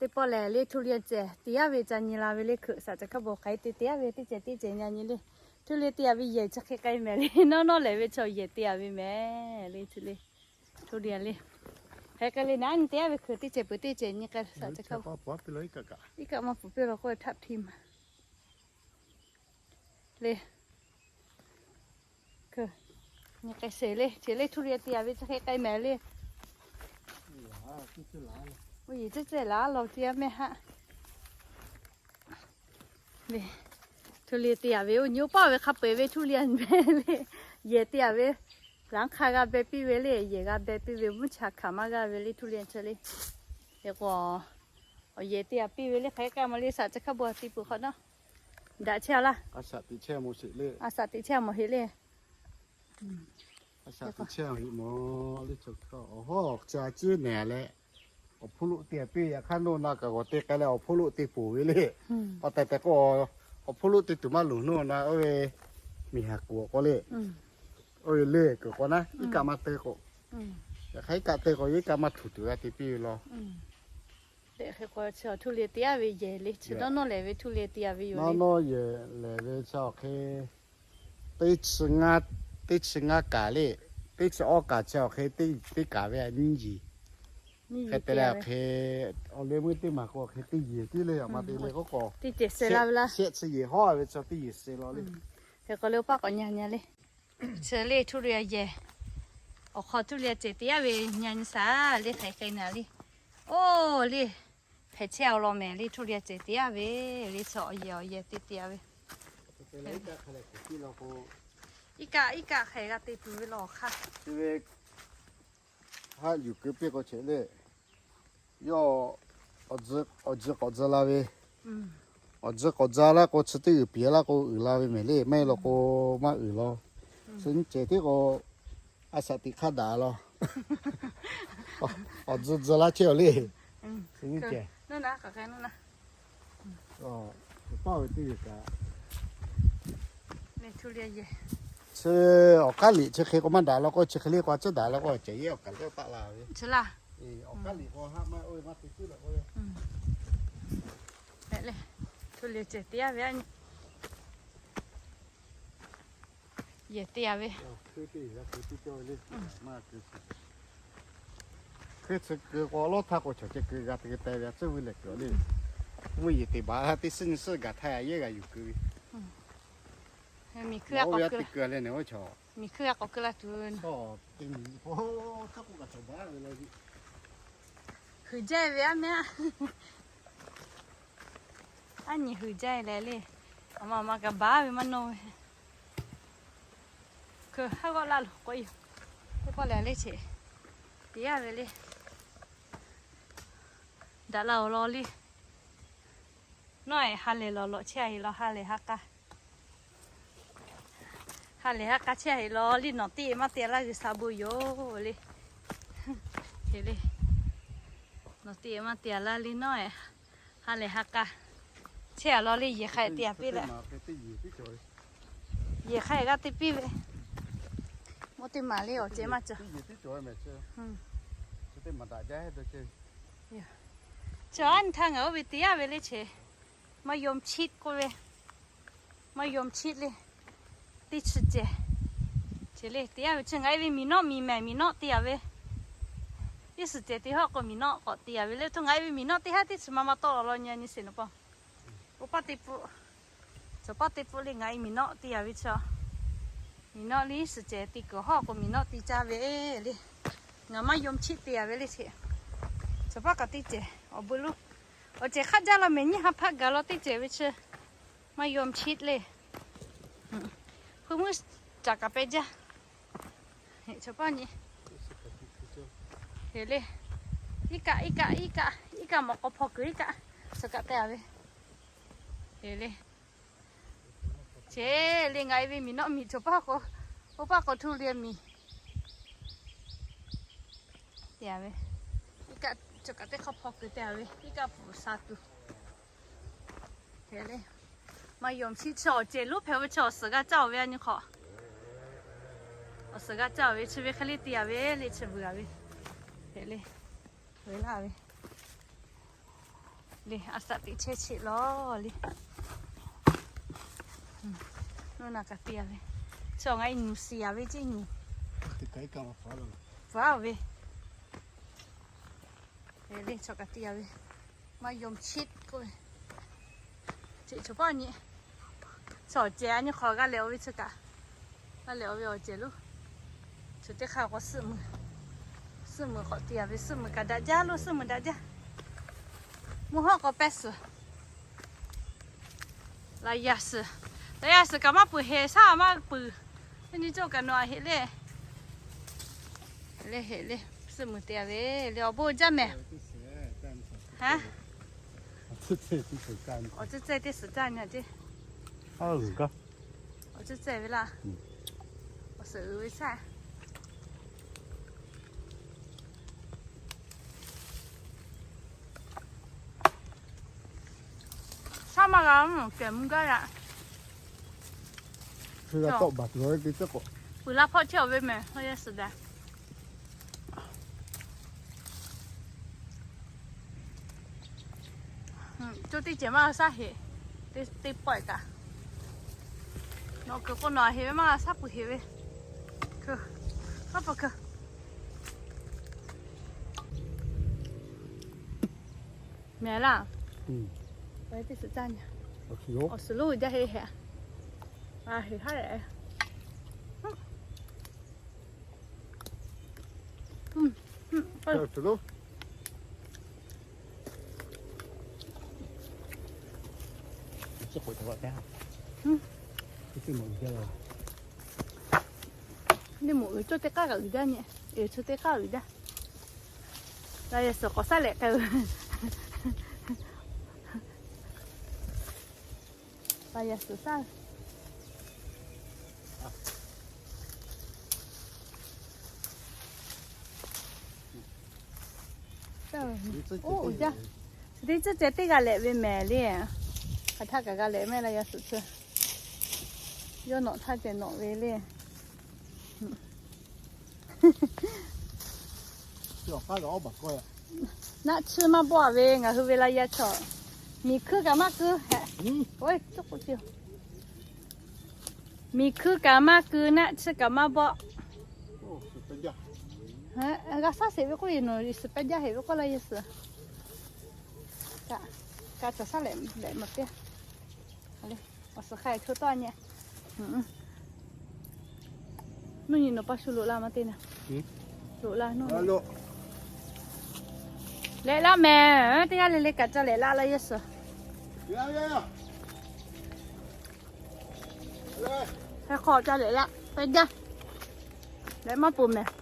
Teˇ pawˆ lehˬ le, ทุเรียน cehˬ te yaˇ ve ca nyi la ve le, hkeuꞈ saꞈ ca hkaˇ bon k'ai te te yaˇ ve teˇ cehˬ teˇ cehˬ nyi nyi le. ทุเรียน te yaˇ ve yehˬ chi hk'e k'ai mehˍ le, nawˉ nawˉ lehˬ ve chaw yehˬ te yaˇ ve mehˍ le, chi le. ทุเรียน le. Hk'e k'ai le naˉ nyi te yaˇ ve hkeuꞈ teˇ cehˬ peuˬ teˇ cehˬ nyi k'ai saꞈ ca hkaˇ. Iˉ kaˆ maˇ pfuhˍ piˇ law k'o htaˆ htiˇ ma le. Nyi k'ai sheˍ le, cehˬ le ทุเรียน te yaˇ ve chi hk'e k'ai mehˍ le. Oˇ yehˬ cehˬ cehˬ laˬ law te yaˇ mehˆ haˆ. ทุเรียน te yaˇ ve oˇ nyi oˇ paˆ ve hk'a peu-eˬ ve ทุเรียน mehˍ le. Yehˬ te yaˇ ve, laꞈ hk'a g'a beh piˇ ve le, yehˬ g'a beh piˇ ve, mvuhˇ cha hkanˍ maˇ g'a ve le ทุเรียน chi le. Hk'e k'o, awˬ yehˬ te yaˇ piˇ ve le, hk'aˬ hk'e k'ai maˇ le, saꞈ ca hkaˇ bon te peuˬ hk'awꞈ nawˉ. Daꞈ chehˇ a laˇ. A saꞈ teꞈ chehˇ a mawˬ heˆ le. A saꞈ teꞈ chehˇ a mawˬ heˆ mawˬ le, chaw hkawˇ awˬ hawˉ ca ciˉ nehˬ leh, awˬ hpfuhˇ loˆ te yaˇ piˇ. Yaꞈ hk'aˇ nawˬ na kaꞈ g'awˬ te k'ai leh awˬ hpfuhˇ loˆ te poˬ ve le. Awˬ tehˬ tehˬ k'o, awˬ hpfuhˇ loˆ te tuˬ maˇ loˍ nawˬ na oˇ ve miˬ haˍ kuˬ awˬ k'o le. Oˇ ve le kuˬ k'o naˉ, iˉ kaˆ maˇ te k'o, yaꞈ hk'aˇ iˉ kaˆ te k'o, iˉ kaˆ maˇ htuˬ tuˬ g'a te piˇ ve law. Hk'e k'o chi ทุเรียน te yaˇ ve yehˬ le, chi dawˇ nawˇ lehˬ ve ทุเรียน te yaˇ ve yoˬ le. Nawˉ nawˉ yehˬ lehˬ ve chi awˬ hk'e teˇ chi ngaˇ, teˇ chi ngaˇ kaꞈ le, teˇ chi awˇ kaꞈ chi awˬ hk'e teˇ kaꞈ ve nyiˇ yiˍ. Hk'e te leh awˬ hk'e awˬ leh meuˇ teˇ maˬ k'o awˬ hk'e teˇ yiˍ tiˉ le, a ma te le k'oˆ k'o, shehˆ chi yehˬ hawˉ ve chi teˇ yiˍ sheˍ law le. Hk'e k'o le oˇ paˆ k'awꞈ nyi nyi le. Chi le ทุเรียน yehˬ, awˬ hk'aw ทุเรียน cehˬ te yaˇ ve nyi nyi shaˍ le, hk'aˬ hk'e na le. Oˇ le, hpehꞈ chehˇ a law mehˍ le ทุเรียน cehˬ te yaˇ ve le, chi awˬ yehˬ awˬ yehˬ te te yaˇ ve. Iˉ kaˆ iˉ kaˆ hk'e g'a te tuˬ ve law awˬ hk'aˇ. Haˆ yuˬ keu piˇ k'o chehˇ le. Yawˇ awˬ tzuhꞈ k'awꞈ tzuhꞈ la ve, awˬ tzuhꞈ k'awꞈ tzuhꞈ laˇ k'o, chi teˇ uiˍ piˍ laˇ k'o uiˍ la ve mehˍ le, maˇ heˆ law k'o maˇ uiˍ law. Suh nyiˇ cehˬ tiˉ k'o, a shaꞈ teꞈ hk'aˇ daꞈ law. Awˬ tzuhꞈ tzuhꞈ laˇ chehˇ a le. Suh nyiˇ cehˬ. Chi awˬ k'aˉ liꞈ chi hk'e k'o maˇ daꞈ law k'o, chi hk'e le k'o a ciˉ daꞈ law k'o, cehˬ yehˇ awˬ kaˍ lehˬ taˆ la ve. Awˬ k'aˉ liꞈ k'o haˆ maˇ oˇ ve maˇ te tuˬ law k'o ve. ทุเรียน cehˬ te yaˇ ve a nyi. Yehˬ te yaˇ ve. Hkui chi keu k'o lawˇ htaˇ k'o chaw ceh keu g'a te keu teh ve a tcuhˇ vuiˇ lehˬ keu le. Mvuhˇ yeˬ teˇ baˬ teˇ suhˉ nyi suhˉ gaˬ htaˇ yehˇ g'a yuˬ keu ve. Miˬ hkui a k'awꞈ keu leh nehˬ oˇ chaw, miˬ hkui a k'awꞈ keu la tuˬ. Huiˬ jaˇ ve a mehˆ. A nyi huiˬ jaˇ leh le. Aˬ ma aˬ ma kaꞈ baˬ ve maˇ nawˇ ve. Hkui haˉ g'awˆ laˇ loˬ k'o yoˬ. Teˇ pawˆ lehˬ le cheꞈ, te yaˇ ve le. Daꞈ la awˬ lawn le. Nawˉ eˬ ha lehˬ lawˬ lawꞈ chehˇ a heˆ law, ha lehˬ ha k'a. Ha lehˬ ha k'a chehˇ a heˆ law le, nawˬ teˇ maˇ te laˇ g'uiˬ sha bon yoˬ le. Te le, nawˬ teˇ maˇ te laˇ le nawˉ eˬ. Ha lehˬ ha k'a chehˇ a law le, yehˬ hk'a te a piˇ leh, yehˬ hk'a g'a te piˇ ve. Mawˇ teˇ maˬ le awˬ ceh maˇ cawˬ. Chi a nyi htaˇ ngaˬ oˇ ve te yaˇ ve le cheꞈ. Maˇ yawˇ chiˆ k'oˆ ve, maˇ yawˇ chiˆ le. Teˇ chi cehˬ, cehˬ le te yaˇ ve chi ngaˬ e ve miˬ nawˆ miˬ mehˍ miˬ nawˆ te yaˇ ve. Iˉ suhˍ cehˬ te hawˉ k'o miˬ nawˆ k'awꞈ te yaˇ ve le. Hto ngaˬ e ve miˬ nawˆ teˇ haˉ teˇ chi ma ma tawˆ la law nyi nyi sheˍ nawˬ paw. Oˇ paˇ teˇ pfuhˆ, chaw paˇ teˇ pfuhˆ le ngaˬ e miˬ nawˆ te yaˇ ve chi. Miˬ nawˆ le iˉ suhˍ cehˬ te kuiˬ hawˉ k'o miˬ nawˆ te caˇ ve le. Ngaˬ maˇ yawˇ chiˆ te yaˇ ve le cheꞈ. Chaw paˇ kaꞈ teˇ cehˬ awˬ bon lo, awˬ cehˬ hk'aˆ jaˇ la mehˍ nyiˇ ha hpaˆ gaˬ law teˇ cehˬ ve chi. Maˇ yawˇ chiˆ le. Hkui mvuhˇ caꞈ kaꞈ peh jaˇ. Chaw paˇ nyi, heˍ le. Iˉ kaˆ iˉ kaˆ iˉ kaˆ iˉ kaˆ mawˬ k'aw hpaw kuiˬ iˉ kaˆ, chaw kaꞈ te a ve. Heˍ le. Cheˇ le ngaˬ e ve miˬ nawˆ miˬ chaw paˇ k'o, oˇ paˇ k'o ทุเรียน miˬ te a ve. Iˉ kaˆ chaw kaꞈ teˇ hk'aw hpaw kuiˬ te a ve, iˉ kaˆ pfuhˍ sha tuˬ. Heˍ le. Maˇ yawˇ chiˆ chi awˬ cehˬ lonˉ hpehꞈ ve chi awˬ suhˍ g'a caˇ oˬ ve a nyi hk'awꞈ. Awˬ suhˍ g'a caˇ oˬ ve chi ve hk'e le te a ve le chi vuiˬ a ve. Heˍ le. Vuiˬ laˇ ve. Le, a saꞈ teꞈ chehˇ cheˆ lawˬ le. Nuˇ naˬ kaꞈ te a ve. Chaw ngaˬ e nyuˬ shiˍ a ve ceˇ, nyuˬ vaˉ ve. Le, chaw kaꞈ te a ve. Maˇ yawˇ chiˆ k'oˆ ve. Cheꞈ chaw paˇ nyi. Chaw awˬ cehˬ a nyi hk'aw g'a lehˬ a ve chi kaꞈ, g'a lehˬ a ve awˬ cehˬ lo. Chaw teˇ hk'aˇ k'o, suhˆ meuˍ k'awꞈ te a ve, suhˆ meuˍ kaꞈ daꞈ jaˇ lo, suhˆ meuˍ daꞈ jaˇ. Mvuhˇ hawˉ k'awꞈ pehˇ suhˍ. Laꞈ yaꞈ suhˍ, laꞈ yaꞈ suhˍ kaꞈ maˇ peuˬ heˍ, shaˉ maˇ peuˬ. Teˇ nyi cawˇ kaꞈ nawˬ a heꞈ le. Le heꞈ le, suhˆ meuˍ te a ve le, awˬ bon jaˇ mehˍ. Awˬ tcuhˇ tcuhˇ teˇ suhˍ caˇ nyi teˇ. Awˬ tcuhˇ tcuhˇ ve laˇ. Awˬ suhˍ uiˍ ve shaˉ. Shaˉ maˇ g'a mvuhˇ kehˬ mvuhˇ gaˇ yaꞈ. Peuˬ laˇ hpawˆ chehˇ a ve mehˍ, yaˇ suhˍ daꞈ. Cawˇ teˇ cehˬ maˇ g'a shaˉ heˍ. Teˇ pawˆ kaꞈ, nawˬ kuiˬ k'o nawˬ a heˍ ve maˇ g'a shaˉ peuˬ heˍ ve. Hk'aˇ pa hk'aˇ. Mehˍ laˇ. Teˇ suhˍ caˇ nyi. Awˬ suhˍ lonˉ jaˇ heˆ heˆ. A heˍ haˉ leh. Teˇ moˍ uiˍ cawˇ teˇ k'aˇ kaꞈ uiˍ jaˇ nyi. Eˬ, chi teˇ k'aˇ uiˍ jaˇ. Laꞈ yaꞈ suhˍ k'awꞈ shaˉ lehꞈ k'ai. Laꞈ yaꞈ suhˍ shaˉ. Oˇ uiˍ jaˇ. Chi teˇ tcuhˉ ceh teˇ g'a lehꞈ ve mehˍ le. Hk'aˬ htaˇ kaꞈ g'a lehꞈ mehˍ laꞈ yaꞈ suhˍ tcuhˉ. Yawˇ nawꞈ htaˇ ceh nawꞈ ve le. Naˆ tsuhˇ maˇ bawˆ ve ngaˬ hui ve laꞈ yaꞈ chaw. Miˬ hkuiˇ kaꞈ maˇ keu. Miˬ hkuiˇ kaꞈ maˇ keu, naˆ tsuhˇ kaꞈ maˇ bawˆ. G'a shaˉ sheˍ ve k'oˆ ve, nawˬ suhˍ pehˇ jaˇ heˍ ve k'oˆ laˇ yaˇ suhˍ. Ka caˬ shaˉ lehꞈ lehꞈ maˍ piˇ. Awˬ suhˍ hk'a co tawˇ nyi. Nuˇ nyi nawˬ pa shu loꞈ la ma teˇ na. Loꞈ la nuˇ. Lehꞈ laˇ mehˍ, teˇ g'aˇ le le kaꞈ ca lehꞈ laˇ laˇ yaˇ suhˍ. Hk'e hk'aw ca lehꞈ laˇ pehˇ jaˇ. Lehꞈ maˇ peuˬ mehˍ.